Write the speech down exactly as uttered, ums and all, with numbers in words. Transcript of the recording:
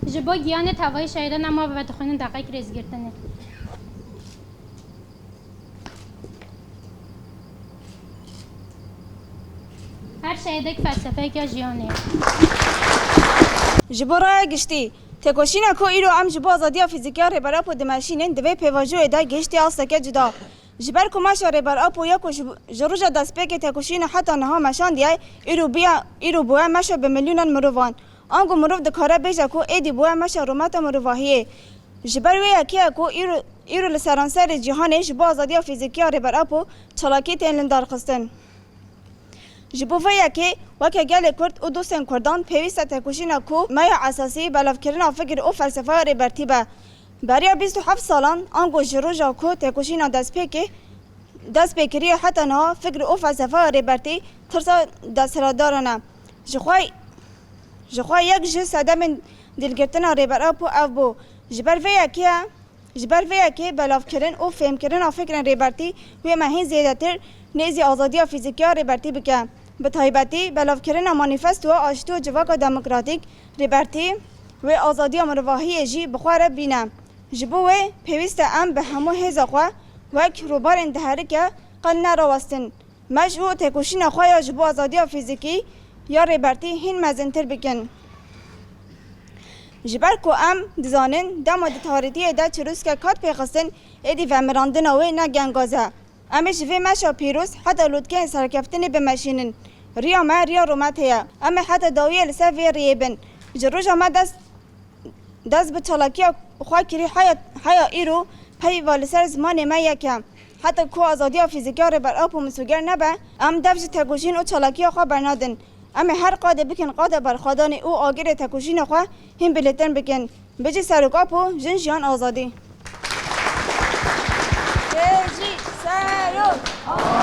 Ji bo giyanê tevayî şehîdan em ava vedixwînin deqek rêzgirtinê. Her şehîdek felsefeyeke jiyanê. Ji bo raya giştî, têkoşîna ku îro em ji bo azadiya fîzîkî ya Rêber Apo dimeşînin, di vê pêvajoyê de gihiştiye asteke cuda. Ji ber ku meşa Rêber Apo ya ku ji, ji roja destpêkê têkoşîna heta niha meşandiye, îro bûye, îro bûye meşa bi milyonan mirovan. Ango mirov dikare bêje ku êdî bûye meşa rûmeta mirovahiyê. Ji ber wê yekê ye ku îro, îro li seranserê cîhanê ji bo azadiya fîzîkî ya Rêber Apo çalakî tên lindarxistin. Ji bo vê yekê weke gelê Kurd û dostên Kurdan pêwîst e têkoşîna ku meya esasî belavkirina fikir û felsefeya Rêbertî be. Beriya bîst û heft salan, ango ji roja ku têkoşîna destpêkê, dest pê kiriye heta niha fikir û felsefeya Rêbertî tirsa desthilatdaran e. Ji xwe, ji xwe yek ji sedemên dîlgirtina Rêber Apo ev bû. Ji ber vê yekê ye, ji ber vê yekê belavkirin û fêmkirina fikrên Rêbertî wê me hîn zêdetir nêzî azadiya fîzîkî ya Rêbertî bike. Bi taybetî belavkirina manîfestoya aştî û civaka demokratîk Rêbertî wê azadiya mirovahiyê jî bi xwe re bîne. Ji bo wê pêwîst e em bi hemû hêza xwe wek rûbarên diherike qel nerawestin. Meş û têkoşîna xwe ya ji bo azadiya fîzîkî ya Rêbertî hîn mezintir bikin. Ji ber ku em dizanin dema di tarîtiyê de çirûskek hat pêxistin, êdî vemirandina wê ne gengaz e. Em ê ji vê meşa pîroz heta lotkeyên serkeftinê bimeşînin. Riya me riya rûmetê ye. Em ê heta dawiyê li ser vê riyê bin. Ji roja me dest dest bi çalakiya xwe kirî heya, heya îro peyva li ser zimanê me yek e. Heta ku azadiya fîzîkî ya Rêber Apo misoger nebe, em dev ji têkoşîn û çalakiya xwe bernadin. Em ê her qadê bikin qada berxwedanê û agirê têkoşîna xwe hîn bilêtir bikin. Bijî Serok Apo, jin, jiyan, azadî. Bijî Serok!